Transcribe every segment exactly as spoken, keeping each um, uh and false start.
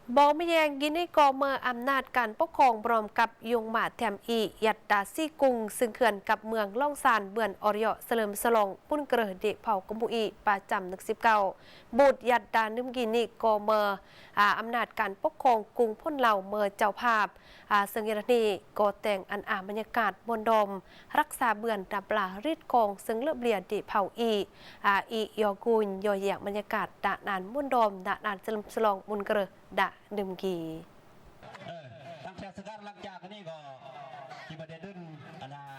Bong miyeng gini ko me amnat ການປົກຄອງ ພ້ອມກັບ Yung Mah Thiam I, ຍັດຕາ C Kung, Sưng Khưan ກັບເມືອງ Long San, bươn Or Yo, Salơm Salong, Mun Krơ, Dek Phao Kmu I, ປະຈຳ ໜຶ່ງສິບເກົ້າ. ບົດ ຍັດຕາ ໜຶ່ງ gini ko me, a, amnat ການປົກຄອງ ກຸງພົນລາວ me ເຈົ້າພາບ. A, Sưng Yirahni ko teng an a ບັນຍາກາດ ມ່ວນດອມ ຮັກສາເບືອນ ດາບລາ ຣິດຄອງ Sưng Lơ Blia, Dek Phao I, a, I Yo Gun, Yo Yang, ບັນຍາກາດ ດານານ ມ່ວນດອມ ດານານ Salơm Salong, Mun Krơ, ດາ ໜຶ່ງ gini.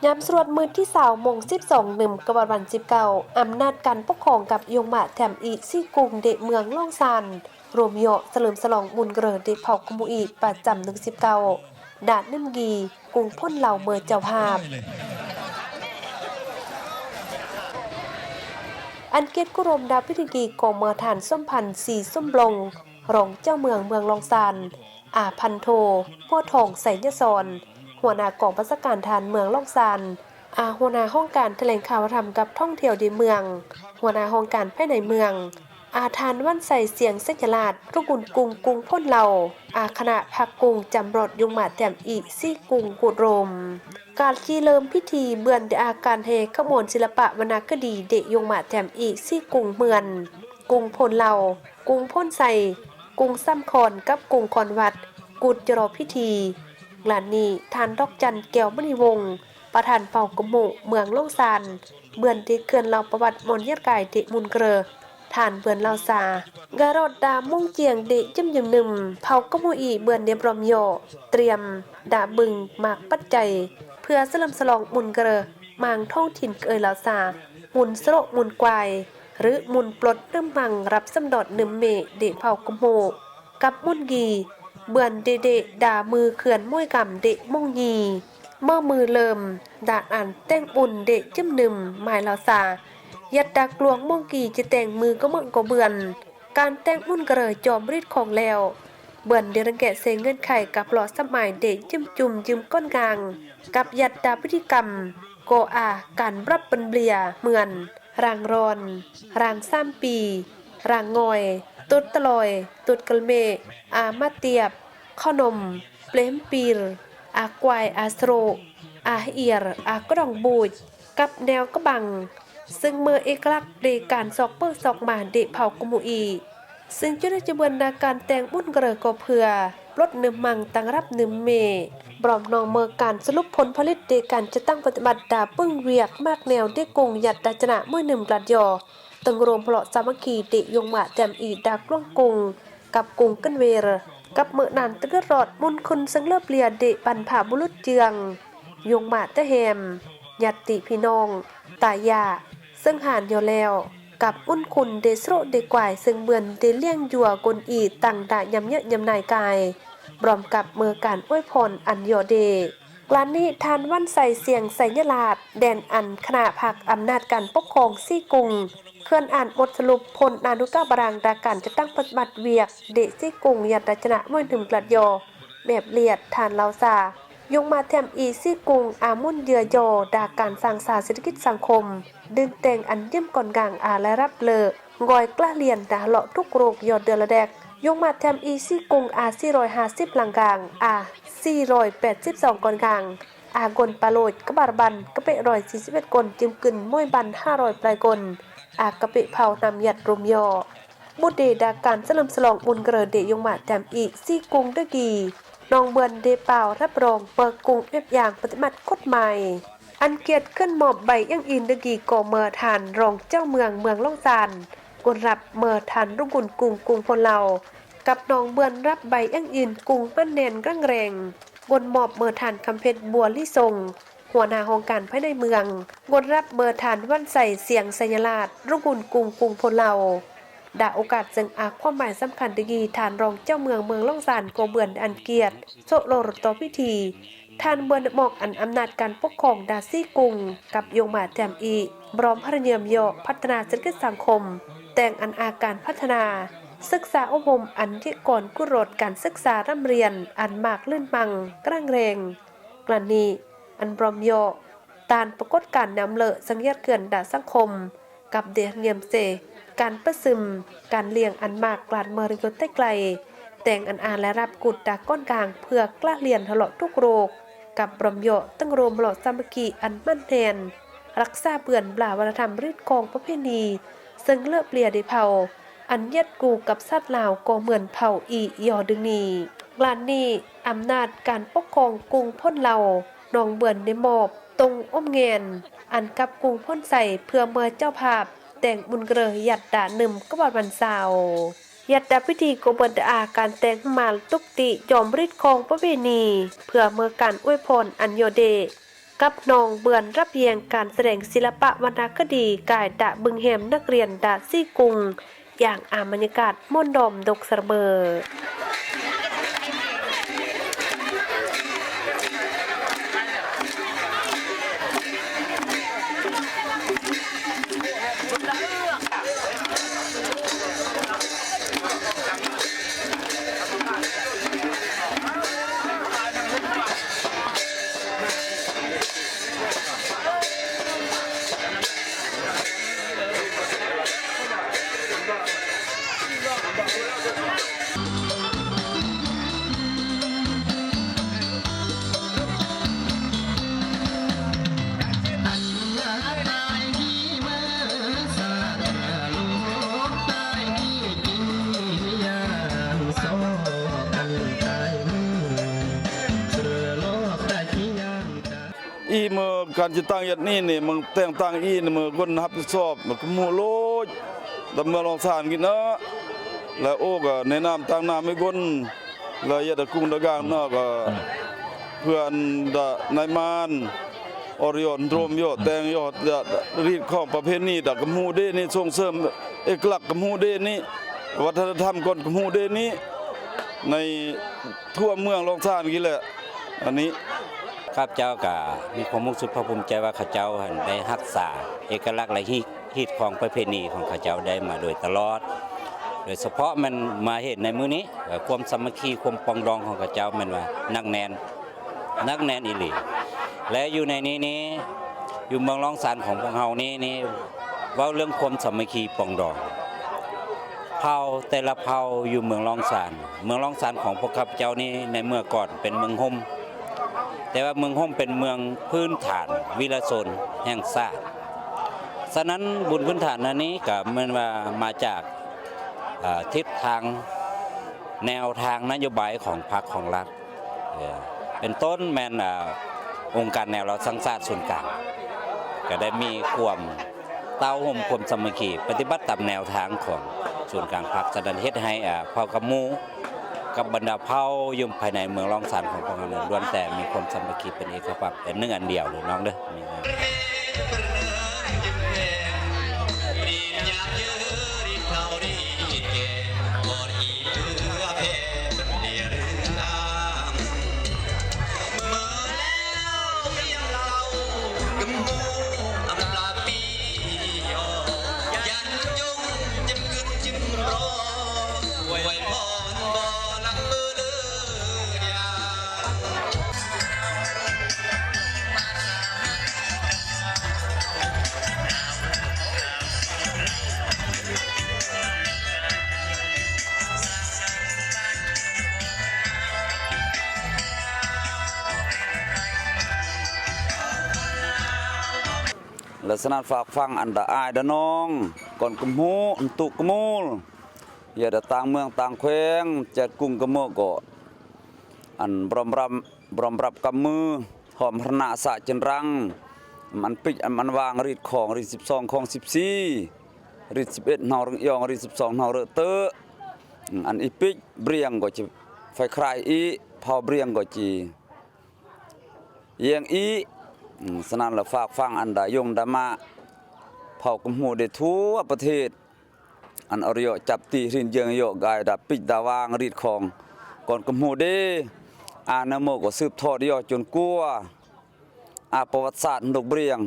ຍາມສວດມື້ທີ ຊາວ ໂມງ ສິບສອງ ໜຶ່ມ ກະບັດວັນ ສິບເກົ້າ, ອຳນາດການປົກຄອງກັບ Yung Mah Thiam I, C Kung, Dek ເມືອງ Long San, Rom Yo, Salơm Salong, Mun Krơ, Dek Phao Kmu I, ປະຈຳ ໜຶ່ງສິບເກົ້າ, ດາ ໜຶ່ງ gini, ກຸງພົນລາວ me ເຈົ້າພາບ. ອັນກຽດຄົາລົມ ດາ ພິທີ gini ko me ທ່ານ ສົມພັນ ສີສົມບົງ, ຮອງເຈົ້າເມືອງ ເມືອງ Long San, ອາ ພັນໂທ ບົວທອງ ໄຊຍະສອນ, ຫົວໜ້າກອງບັນຊາການທະຫານເມືອງ Long San, ອາ ຫົວໜ້າຫ້ອງການຖະແຫຼງຂ່າວທຳກັບທ່ອງທ່ຽວໃນເມືອງ, ຫົວໜ້າຫ້ອງການພາຍໃນເມືອງ, ອາ ທ່ານ ວັນໄຊ ສຽງໄຊຍະລາດ, ລຸງກຸນກຸງ ກຸງພົນລາວ, ອາ ຄະນະພັກກຸງຈຳຫຼອດ Yung Mah Thiam I, C Kung, ກູດໂຣມ. ການຈະເລີ່ມພິທີ ເບືອນດ້ວຍອາການແຫ່ຂະບວນສິລະປະວັນນະຄະດີ ເດ Yung Mah Thiam I, C Kung, ເໝືອນ ກຸງພົນລາວ, ກຸງພົນໄຊ, ກຸງສາມຄອນ ກັບກຸງຄອນວັດ ກຸດຈະລໍພິທີ. ການນີ້ ທ່ານ ດອກຈັນ ແກ້ວມະນີວົງ, ປະທານເຜົ່າກະໂມ ເມືອງ Long San, ເບືອນ ເດເຄື່ອນເລົ່າປະຫວັດ ມອນຍາດກາຍ ເດ ມຸນເກຣີ, ທ່ານ ເບືອນ ເລົ່າຊາ. ກະຣອດດາ ໂມງຈຽງ ເດ ຈຶມຍືມໜຶ່ມ, ເຜົ່າກະໂມ ອີ ເບືອນ ເນບຣອມ ເຍາະ, ຕຽມ ດາບຶງ ໝາກປັດໄຈ ເພື່ອສະເຫຼີມສະຫຼອງ ມຸນເກຣີ, ມາງທ້ອງຖິ່ນເອີຍ ເລົ່າຊາ, ມຸນສະໂຣະ ມຸນກວາຍ ຫຼື ມຸນປົດ ໜຶ່ມມັງ ຮັບສຳດອດ ໜຶ່ມເມ ເດເຜົ່າກະໂມ ກັບມຸນກີ, ເບືອນ ເດເດ ດາ ມືເຂືອນ ມວຍກຳ ເດ ມົງຢີ, ເມື່ອມືເລີ່ມ ດາອັນແຕ່ງບຸນ ເດ ຈຶມໜຶ່ມ ໝາຍ ເລົ່າຊາ, ຍັດດາກລວງ ມົງກີ ຈະແຕ່ງມືກະເໝີກະເບືອນ, ການແຕ່ງມຸນເກຣີ ຈອມຣິດຄອງແລ້ວ, ເບືອນ ເດຣັງແກະເຊ ເງື່ອນໄຂ ກັບຫຼໍ່ສຳອາຍ ເດ ຈຶມຈຸມ ຈຶມກ້ອນກາງ, ກັບຍັດດາພິທີກຳ ກໍອາ ການບລັບເປັນເບຍ ເໝືອນ ຣາງຣອນ, ຣາງສາມປີ, ຣາງງອຍ, ຕຸດຕະລອຍ, ຕຸດກະລະເມ, ອາມາຕຽບ, ເຂົ້າໜົມ, ເປລມປີລ, ອາກວາຍ, ອາສະໂຣະ, ອາຫະເອຍ, ອາກະດອງບູດ, ກັບແນວກະບັງ, ຊຶ່ງເມີເອກະລັກເດການຊອກເປີຊອກມາ ເດເຜົ່າກະໂມ ອີ ຊຶ່ງຈະໄດ້ຈະເບືອນນາການແຕ່ງບຸນເກຣີ ກໍເພື່ອປົດໜຶ່ມມັງ ຕັ້ງຮັບໜຶ່ມເມ, ບອມນອງເມີການສະຫຼຸບຜົນຜະລິດເດການຈັດຕັ້ງປະຕິບັດ ດາປຶ້ງວຽກມາກແນວ ເດกุง ຍັດດາຈະນະ ມວຍໜຶ่ม ກະລັດຢໍ ຕຶng rôm họp sơ-mă-ki ເດ Yung Mah Thiam I ດາກລວງກຸງ ກັບກຸງ Khmer War, ກັບເມີນານຕະເກີດລອດ ມຸນຄຸນ ซึ่ง เลิฟเลีย ເດ ບັນພະບຸລຸດເຈື່ອງ Yung Mah Thiam, ຍາດຕິພີ່ນ້ອງ ຕາຢາ ซึ่ง หาน ยอ แล้ว กับ อุ่นคุณ เด สโระ เด กวาย ซึ่ง เบือน เด เลี้ยงยัว กลอี ตัง ดะ ยำเยอะ ยำนายกาย บรอมกับ เมือการอวยพร อัน ยอ เด กลานนี้ ท่าน วันไซ เสียงไสยราช แดนอัน คณะพักอำนาจการปกครอง ซี่กุง เคลื่อนอ่านบทสรุปผลอนุกรรมบาราง ดาการจัดตั้งปฏิบัติเวียก เด ซี่กุง ยัดดาชนะ มวยหนึ่งกลัดยอ แบบเลียด ท่าน เล่าซา ยงมาแถมอี ซี่กุง อามุนเยื่อยอ ดาการสร้างสาเศรษฐกิจสังคม ดึงแต่งอันยืมก่อนกลาง อา รายรับเลอ งอยกล้าเลียน ดาเลาะทุกโรค ยอดเดือนละแดก ยงมาแถมอี ซี่กุง อา สี่ร้อยห้าสิบ หลังกลาง อา สี่ร้อยแปดสิบสอง ก่อนกลาง อา กลปาโลด กะบาลบัน กะเปะ ร้อยสี่สิบเอ็ด คน จึมกึ่น มวยบัน ห้าร้อย ปลายคน อา กะเปะเผานำยัดรุมยอ บุตรเดดาการเฉลิมฉลองบุญเกลอเดยงมาแถมอีก ซี่กุงเดอกี น้องเบือนเดเป่ารับรอง เปิกกุงเอ็บยางปฏิบัติกฎหมาย อันเกียรติขึ้นมอบใบเอี้ยงอินเดอกี ก็เมื่อท่านรองเจ้าเมืองเมืองล่องซาน กวนรับเมื่อท่านรุ่งกุลกุงกุงพลเฮา กับน้องเบือนรับใบเอี้ยงอินกุงมันแนนกรังแรง กวนมอบเมื่อท่านคำเพชรบัวลิทรง หัวหน้าห้องการภายในเมือง กวนรับเมื่อท่านวันใสเสียงไสยราช รุ่งกุลกุงกุงพลเฮา ดาโอกาสซึ่งอาความหมายสำคัญเดอกี ท่านรองเจ้าเมืองเมืองล่องซาน ก็เบือนอันเกียรติ โซะโลรต่อพิธี ท่านเบือนมอกอันอำนาจการปกครองดาซี่กุง กับยงมาแถมอีก บรอมพระเนียมเยาะพัฒนาเศรษฐกิจสังคม แต่งอันอาการพัฒนา ศึกษาอบรมอันเยอะก่อนกุรดการศึกษาร่ำเรียน อันมากลื่นมัง กลางแรง กรณี อันบรอมเยาะ ต้านปรากฏการณ์น้ำเลอะสังเยียดเกินดาสังคม กับเดเงียมเซ การประซึม การเลี้ยงอันมากกลาดเมือริงโยไต้ไกล Teng an a la rap kut đak kon gang ເພື່ອກະລະລຽນ ເຮົາເລາະທຸກໂລກ ກັບບອມເຍາະ ເຖິງໂຣມເຮົາເລາະສາມັກຄີອັນໝັ້ນແໜ້ນ ຮັກສາເບືອນບລາວັດທະນະທຳ ຮີດຄອງປະເພນີ ເຊິ່ງເລີະເບຍເດເຜົ່າ ອັນເຫຍດກູກັບຊາດລາວ ກໍເໝືອນເຜົ່າອີ່ຍໍ່ດຶງນີ້. ການນີ້ ອຳນາດການປົກຄອງກຸງພົນລາວ ໜອງເບືອນ ໄດ້ມອບຕົງອົມແງນ ອັນກັບກຸງພົນໄຊ ເພື່ອເມືອເຈົ້າພາບ ແຕ່ງບຸນເກືອ ຍັດຕາໜຶ່ມກະບອນວັນເສົາ ຍັດຕາພິທີ ກໍເບິ່ນຕາອາການແຕ່ງຫາມາລ ຕຸກຕິ ຢອມຮີດຄອງປະເພນີ ເພື່ອເມືອການອວຍພອນອັນເຍາະເດ ກັບໜອງເບືອນ ຮັບແຍງການສະແດງສິລະປະວັນນະຄະດີ ກາຍຕະບຶງແຮມນັກຮຽນຕາສີ່ກຸງ ຢ່າງອາບັນຍາກາດມ່ວນດອມດົກສະເໝີ. อีเมื่อการจัดตั้งยัดนี่นี่ มันแต่งตั้งอีนี่เมื่อคนฮับผิดชอบ มันก็หมู่โลด ดำเมืองลองสานกินเนาะ แล้วโอ้ก็แนะนำตั้งหน้าไม่ก้น แล้วยัดตะกุงตะกางเนาะ ก็เพื่อนดะนายมาน ออริยอนโตรมโยแตงโย จะรีดของประเพณีดะกำฮูเดนี่ ส่งเสริมเอกลักษณ์กำฮูเดนี่ วัฒนธรรมก่อนกำฮูเดนี่ ใน ทั่วเมืองลองสานกี้แหละ อันนี้ ข้าพเจ้าก็มีความรู้สึกภาคภูมิใจว่าข้าเจ้าหั่นได้รักษาเอกลักษณ์และฮีต ฮีตของประเพณีของข้าเจ้าได้มาโดยตลอด โดยเฉพาะแม่นมาเห็นในมื้อนี้ เอ่อ ความสามัคคี ความปรองดองของข้าเจ้าแม่นว่าหนักแน่น หนักแน่นอีหลี และอยู่ในนี้นี้ อยู่เมืองลองสานของพวกเฮานี้นี้ เว้าเรื่องความสามัคคีปรองดอง เผ่าแต่ละเผ่าอยู่เมืองลองสาน เมืองลองสานของพวกข้าพเจ้านี้ในเมื่อก่อนเป็นเมืองฮ่ม แต่ว่าเมืองฮ่มเป็นเมืองพื้นฐานวีรชนแห่งชาติ ฉะนั้นบุญพื้นฐานอันนี้ก็แม่นว่ามาจาก เอ่อ ทิศทางแนวทางนโยบายของพรรคของรัฐ เอ่อ เป็นต้นแม่น เอ่อ องค์การแนวเราสร้างชาติศูนย์กลาง ก็ได้มีความเต้าโฮมความสามัคคี ปฏิบัติตามแนวทางของศูนย์กลางพรรค ฉะนั้นเฮ็ดให้ เอ่อ เผ่ากำมู กับบรรดาเผ่าอยู่ภายในเมืองลองสานของพวกเรานั้น ล้วนแต่มีความสามัคคีเป็นเอกภาพ เป็นหนึ่งอันเดียวเลยน้องเด้อ ละสนานฝากฟังอันดาอ้ายดาน้อง ก่อนกำฮู อันตุกำมูล อย่าดาต่างเมืองต่างแขวง จัดกุงกำเมืองก็ อันบรอมรับ บรอมรับกำมือ หอมหน้าสะเจนรัง อันปิกอันวางรีดของ รีดสิบสองของสิบสี่ รีดสิบเอ็ดหนองเริงยอง รีดสิบสองหนองเริงเตอะ อันอีปิกเบรียงก็จิไฟคลายอี เผาเบรียงก็จิแยงอี อืม ฉะนั้นละฝากฟังอันดายงดามะ เผ่ากำฮูได้ทั่วประเทศ อันอริยะจับตีรินเยิงโยกายดาปิกดาวางรีดของ ก่อนกำฮูเด้ อานะโมก็สืบทอดยอดจนกัว อาประวัติศาสตร์นกเบรียง